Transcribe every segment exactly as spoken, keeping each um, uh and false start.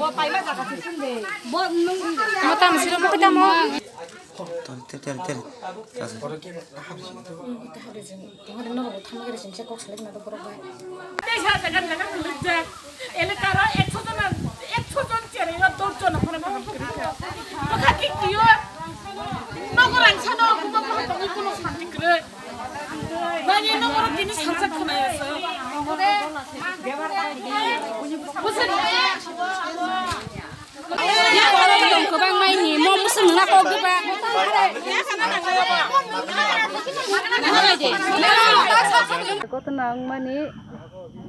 Mo tamo siro mo tamo. Tel, tel, tel, tel. Tamo gari singsa kok selek na to borok bai. Tei sa jaga jaga kwlwijak. Elekaro ekso jon, ekso jon chereng o dos jon okhorok kaham kwrwi kha. Bwkha thik twiyo. Nogo rang sano kubok kubok tongwi kuno santi kwrwi. Nani nogo tini salsa khwnaya sa. Bwswk Kwbang mai ni mo musung na kok kwbang. Gotona wngmani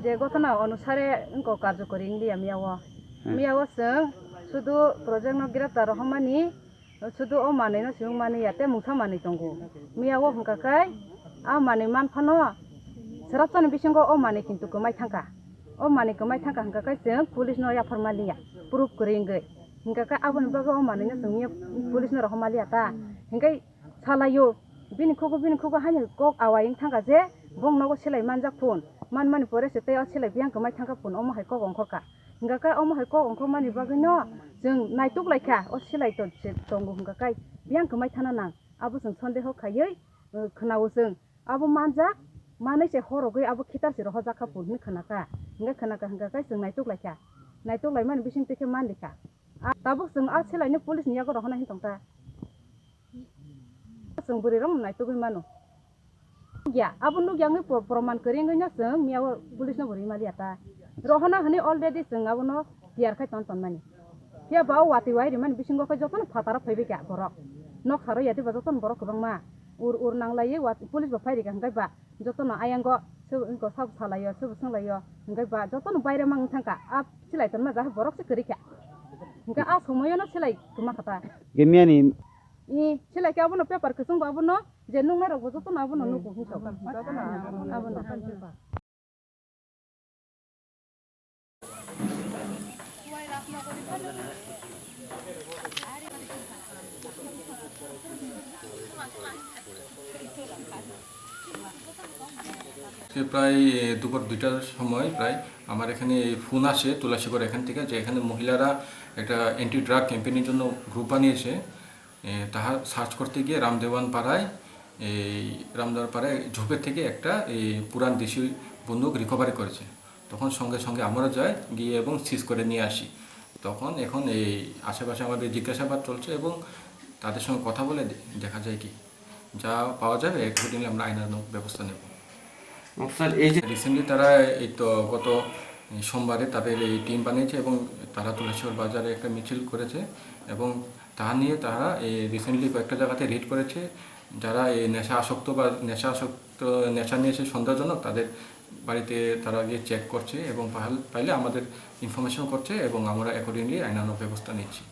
je gotona onusare wngkok karjokori wngliya miyao. Hmm. Miyao chwng sudu project no greptar rohormani sudu o manwi no chwng mani ya tei mungsa manwi tongo. Miyao hwnkha khe a manwi manphano swrapsani bisingo o manwi kintu kwmai thangkha. O manwi kwmai thangkha hwnkha khe chwng police no yaphar maliya, proof kwrwi wngwi. Hwnkha khe aboni bagwi o manwi no chwng miya police no rohor maliya ta. Hwnkhe salaio, bini khugo, bini khugo haino kok awai wng thangkha je bong nogo silai manjak phun, manmani pore se tei o silai biyang kwmai thangkha phun, omo hai kok ongkhorkha. Hwnkha khe omo hai kok ongkhormani bagwi no chwng naituk laikha, o silai to-, se tongo hwnkha khe biyang kwmai thana nang. Abo chwng sondeho khaiwi, eh, khwnao chwng. Abo manjak, manwi se horogwi abo khitar se rohorjak kha phun hwnwi khwnakha. Hwnkhe khwnakha hwnkha khe chwng naituk laikha. Naituk laimani bising twi khe manlikha. A, tabuk chwng a selaino police ni yago rohorna hin tongkha. Chwng bwrwi rok naitugwi mano. Nukya, abo nukya wngwi pro-, proman kwrwi wngwi no chwng miyao police no bo rwi maliya ta. Rohorna hwnwi already chwng abono tiyar khai ton tonmani. Phiya ba o watwi wai rimani bisingo khe jotono phataro phaibai kha borok. Nok saro yadi ba jotono borok kwbangma. Ur ur nanglaiwi wat-, police bo phai rikha hwnkhe ba jotono ayango se wngkha sabo salaio, sabo swnglaio hwnkhe ba jotono baire mang thangkha. A silai tonma ja borok se kwrwi kha. Hwnkhe a somoyo no silai kwma kha ta. Ge miyani. I silai khe abono paper kwchwng bo abono je nuknai rok bo jotono abono nugo hinwi. Abono. আজকে প্রায়, এ, দুপুর দুইটার সময় প্রায় আমার এখানে ফোন আসে তুলাসীগড় এখান থেকে, যে এখানে মহিলারা একটা অ্যান্টি ড্রাগ ক্যাম্পেইনের জন্য গ্রুপ বানিয়েছে। এ, তারা সার্চ করতে গিয়ে রামদেওয়ান পাড়ায়, এই রামদেওয়ান পাড়ায় ঝোপের থেকে একটা এই পুরান দেশি বন্দুক রিকভারি করেছে। তখন সঙ্গে সঙ্গে আমরা যাই, গিয়ে এবং সিজ করে নিয়ে আসি। তখন এখন এই আশেপাশে আমাদের জিজ্ঞাসাবাদ চলছে এবং তাদের সঙ্গে কথা বলে দে-, দেখা যায় কি যা পাওয়া যাবে, অ্যাকর্ডিংলি আমরা আইনানুগ ব্যবস্থা নেব। এবং স্যার, এই যে রিসেন্টলি তারা এই তো গত সোমবারে তাদের এই টিম বানিয়েছে এবং তারা তুলাসীগড় বাজারে একটা মিছিল করেছে এবং তা নিয়ে তারা এই রিসেন্টলি কয়েকটা জায়গাতে রেড করেছে। যারা এই নেশা আসক্ত বা নেশা আসক্ত, নেশা নিয়ে এসে সন্দেহজনক, তাদের বাড়িতে তারা গিয়ে চেক করছে এবং পাহাল-, পাইলে আমাদের ইনফরমেশন করছে এবং আমরা অ্যাকর্ডিংলি আইনানুগ ব্যবস্থা নিচ্ছি।